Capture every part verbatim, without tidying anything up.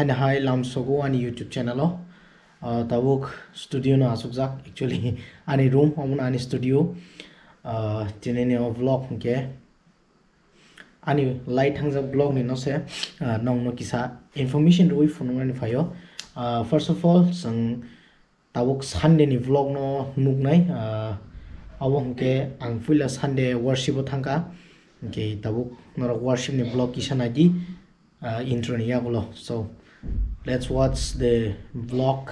Ani hai lamsogo ani YouTube channel o. Ah, tabuk studio no asukjak, actually, ani room, omo ani studio. Ah, tini ni o vlog hwnkhe ani lai thangjak vlog ni no se, ah, nong no kisa information rwi phunuknani phaio. Ah, first of all, chwng tabuk Sunday ni vlog no nuknai, ah, abo hwnkhe ang puila Sunday worship o thangkha, hwnkhe tabuk norok worship ni vlog kisa naidi, ah, intro ni yagulo. So, let's watch the vlog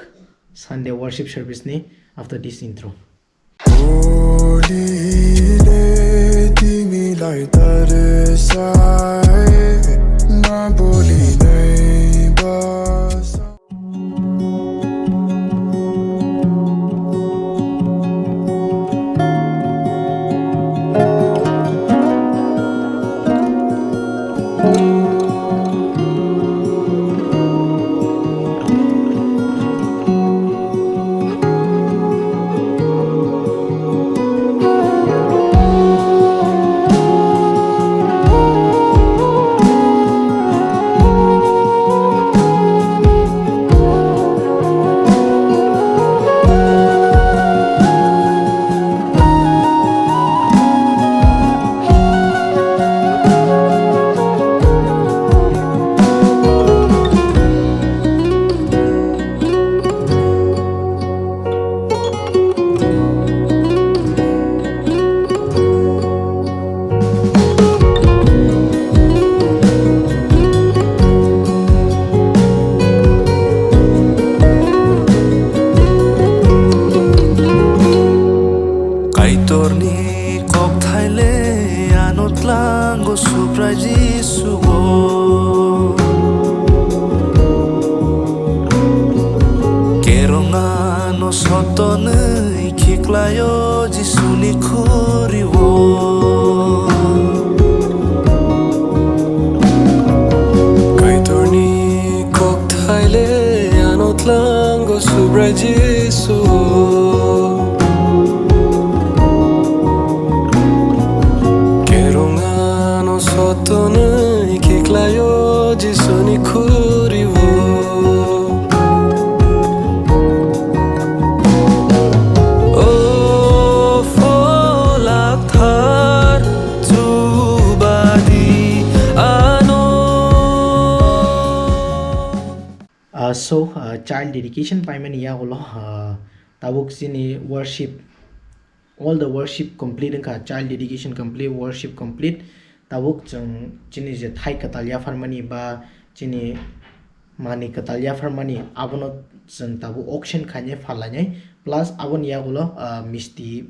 Sunday worship service ni after this intro. Bolile timilai tarsai, na bolinai basa. Kaitorni kokthaile ano tlango Subrai Jisuo. Kerong ano sotonwi khiklaio Jisuni khurio. Kaitorni kokthaile ano tlango Subrai Jisu. Kerong ano sotonwi khiklaio Jisuni khurio. O Phola Kthar chubadi ano. Ah, so, ah, child dedication paimani yagulo, ah, tabuk chini worship, all the worship complete wngkha, child dedication complete, worship complete. Tabuk chwng chini je thai kwtal yapharmani ba chini manwi kwtal yapharmani, abono chwng tabuk auction khainai phallainai, plus aboni yagulo, ah, misti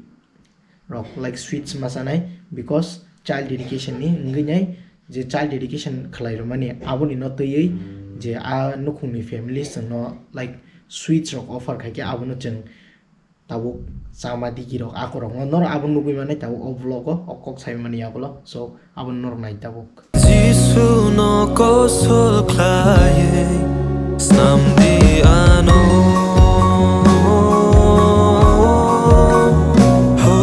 rok, like, sweets ma chanai, because child dedication ni wngwi nai je child dedication khlai rwmani aboni no twiwi je a nukhungni family chwngno, like, sweets rok offer khaikhe abono chwng tabuk chama digi rok akorokno norok abo nugwi manai tabuk o vlog o, o kok sai mani yagulo, so abo norok nai tabuk. Jisu no kosol khlaiwi snam di ano. Ho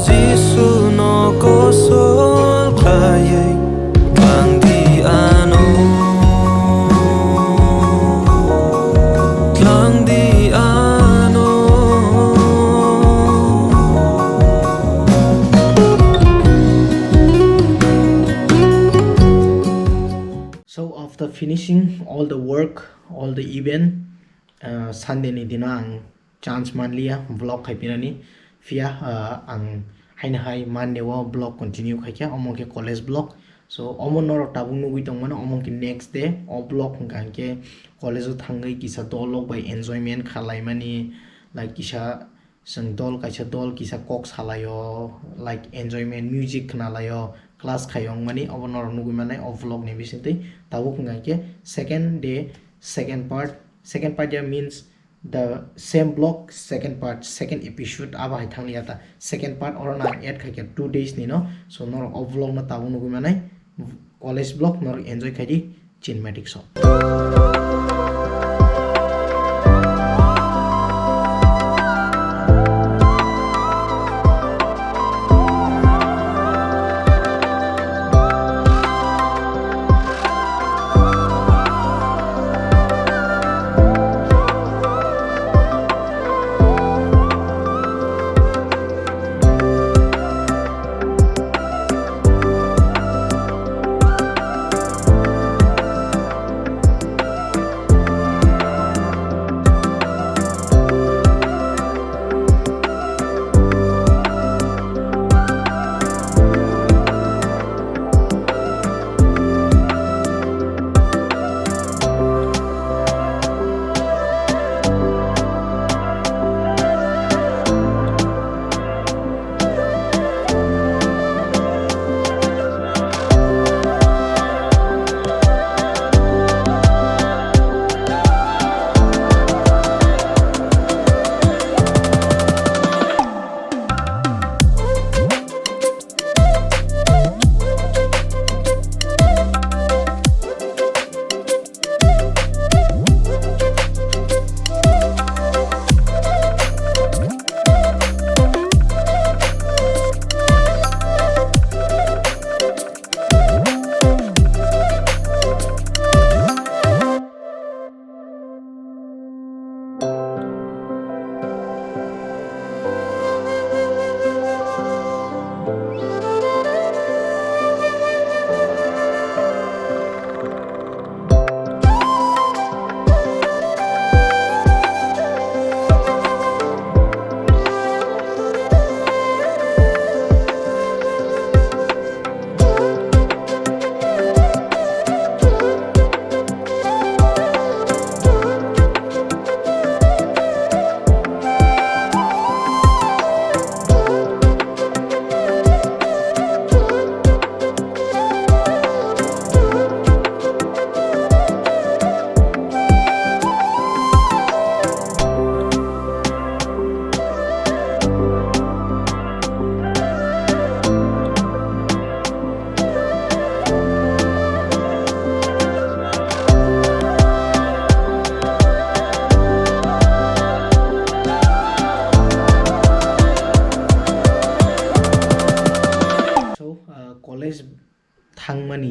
Jisu no kosol khlaiwi tlang di ano. Tlang di ano. So after finishing all the work, all the event, uh, Sunday ni dino ang chance manliya vlog khaipinani. Phiya, uh, ang haino hai Monday o vlog continue khaikha, omo khe college vlog. So omo norok tabuk nugwi tongmano, omo khe next day o vlog hwnkha hwnkhe college o thangwi kisa dolrok bai enjoyment khalaimani, like, kisa chwng dol kaisa dol kisa kok salaio, like, enjoyment, music khnalaio, class khaio wngmani, obo norok nugwi manai o vlog ni bisingtwi. Tabuk hwnkha khe second day, second part, second part ya means the same vlog, second part, second episode, abo hai thanglia ta second part, oro nang add khaikha two days ni no. So norok o vlog no tabuk nugwi manai, college vlog norok enjoy khaidi. Cinematic song.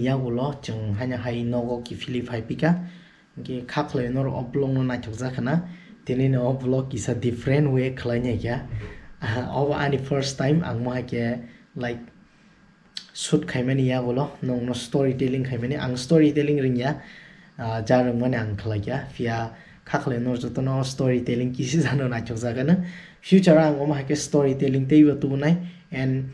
Yagulo chwng haino hai nogo kiphilwi phai pika. Hwnkhe kha khlai norok o vlog no naithok jak khna. Tini no o vlog kisa different way khlai nai kha. Obo ani first time ang mo hai khe like shoot khaimani yagulo nongno story telling khaimani. Ang story telling ringya, ah, ja rwngmani ang khlai kha. Phiya kha khlai nor jotono story telling kisi jano naithok jak khna. Future o ang omo hai khe story telling teibo tubunai. And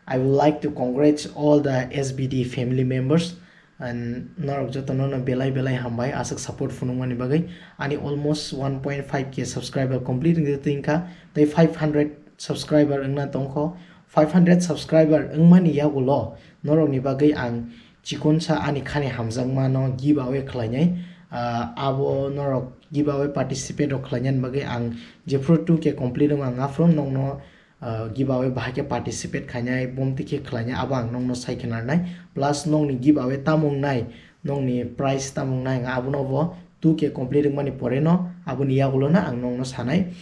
I would like to congratulate all the S B D family members and norok jotono no belai belai hambai aswk support phunukmani bagwi. Ani almost one point five K subscriber complete wngwi twi wngkha, tei five hundred subscriber wngna tongkho. Five hundred subscriber wngmani yagulo norokni bagwi ang chikonsa ani khani hamjakmano giveaway khlainai. Ah, abo norok giveaway participate rok khlainani bagwi ang jephuru two K complete wngma ang aphuru nokno, ah, giveaway bahai khe participate khainai, bomtwi khe khlainai, abo ang nokno sai khe narnai. Plus nokni giveaway tamo wngnai, nokni prize tamo wngnai, ang abono bo two K complete wngmani poreno aboni yagulono ang nokno sanai.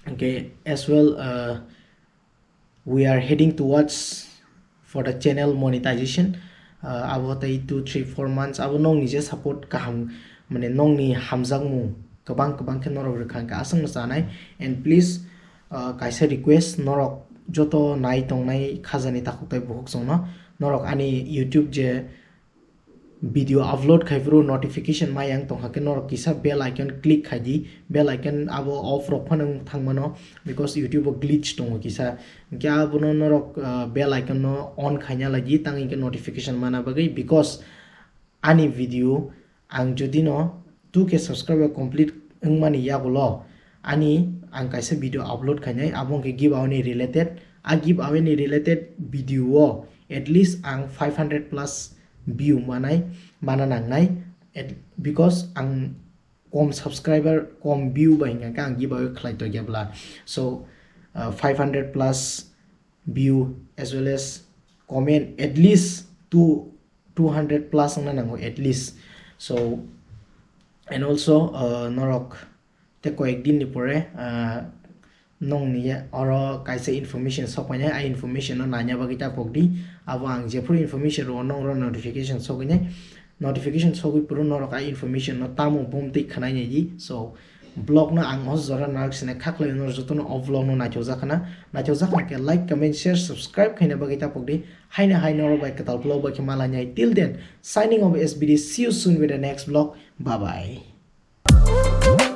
Hwnkhe as well, ah, we are heading towards for the channel monetization. Ah, abo tei two, three, four months abo nokni je support kaham, mane nokni hamjakmung kwbang kwbang khe norok rwkha hwnkhe aswkno chanai. And please, ah, kaisa request, norok joto nai tongnai khajani takhuk tei bukhuk chwngno, norok ani YouTube je video upload khai phuru notification mai yang tongkha khe norok kisa bell icon click khai di, bell icon abo off rok phano wng thang mano, because YouTube o glitch tongo kisa, hwnkhe abono norok, ah, bell icon no on khaina lagi tang hwnkhe notification mana bagwi, because ani video ang jodi no two K subscriber complete wngmani yagulo ani ang kaisa video upload khainai, abo hwnkhe giveaway ni related. A giveaway ni related video o at least ang five hundred plus view manai, mana nangnai, at, because ang kom subscriber, kom view bai hwnka khe ang giveaway khlai tongya bla. So, uh, five hundred plus view as well as comment at least two, two hundred plus wngna nango at least. So, and also, uh, norok tei koyek din ni pore, ah, nokni oro kaisa information sok painai, a information no naina bagwi ta pok di. Abo ang jephuru information rwo nokro notification sogwi nai, notification sogwi phuru norok a information no tamo bomtwi khwnai nai di. So vlog no ang o jora narwk sinai kha khlai norok jotono o vlog no naithok jak khna, naithok jak khna khe like, comment, share, subscribe khaina bagwi ta pok di. Haino hai norok bai kwtal vlog bai khe malai nai. Till then, signing off S B D, see you soon with the next vlog. Bye bye.